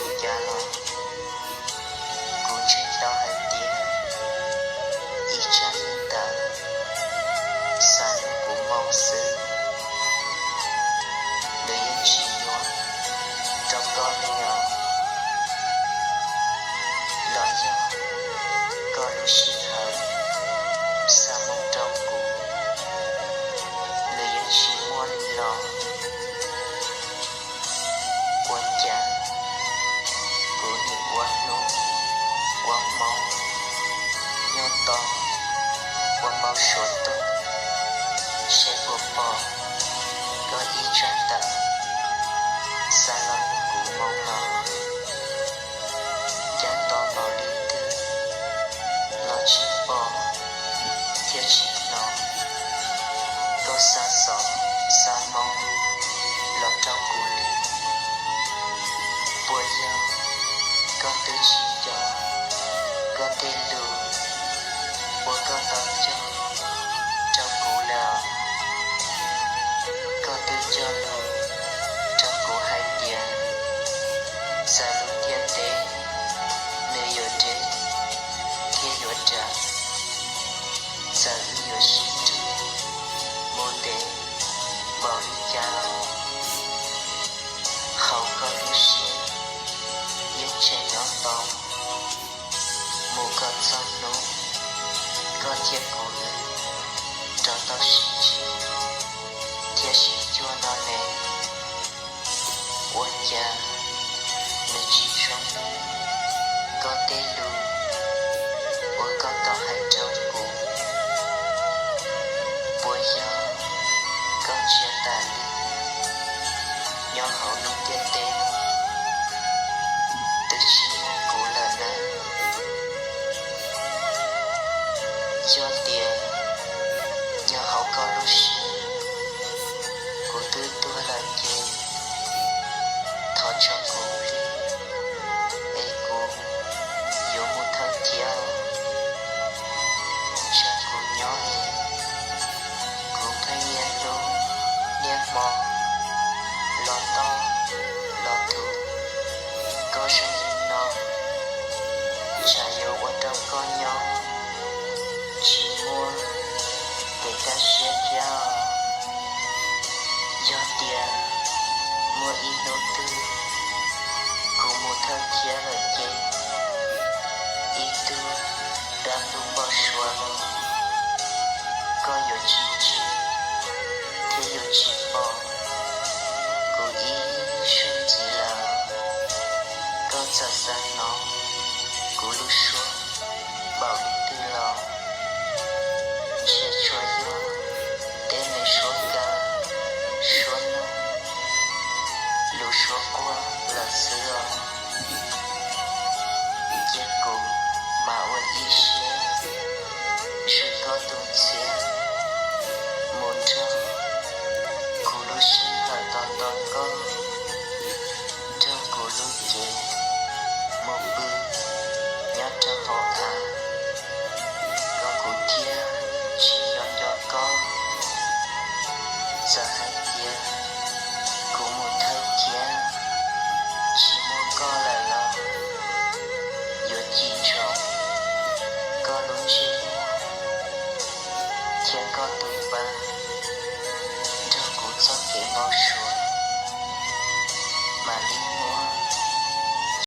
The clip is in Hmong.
Cas los kuv ntseeg tau hais tias ib tsab ntawv xa lub kuv moo xwb, nws yeej tsis yuav rau koj li os. Los yog koj lub sij hawm xa moo rau kuv, nws yeej tsis muaj li los. Ua cas kuv nim ua hnub ua hmo nyob tos ua npau suav tuaj seb puas pom koj ib tsab ntawv xa los lub kuv moo los. Cas tos npaum li twg los tsis pom thiab tsis hnov koj xa xov xa moo los rau kuv li. Puas yog koj twb tsis nco koj tej lus uas koj tau cog rau kuv lawm? Koj twb cog lus rau kuv hais tias txawm lub ntiaj teb nws yuav deb thiab yuav dav, txawm wb yuav sib nrug mus ntev npaum li cas los hauv koj lub siab yeej tseem nyob tos mus kom txog hnub koj thiab kuv wb rov tau sib ntsib thiab sib cuag no ne. Ua cas nws tsis zoo li koj tej lus uas koj tau hais rau kuv? Puas yog koj ntsia tas li nyob hauv lub ntiaj teb no twb tsis muaj kuv lawm na? Yog tias nyob hauv koj lub siab kuv twb tuag lawm ces thov tso kuv plig es kuv yuav mus thawj thiab. Tsa kuv nyob es kuv pheej niaj hnub niaj hmo los toj los thuv koj zoo li no, tsam yuav ua rau koj nyob tsis muaj kev kaj siab thiab. Yog tias muaj ib hnub twg kuv mus thawj thiab lawm ces ib tug dab ntub npau suav los koj yuav tsis ntsia thiab yuav tsis pom kuv ib zaug ntxiv lawm. Koj txawm xav hnov kuv lub suab npaum li twg los ntshe tsuas yog tej me suab kab suab noog, lub suab quaj lawm xwb os. Cia kuv mam ua ib siab zwm koj tus ntxhias mus nrog kuv lub sij hawm tos tos koj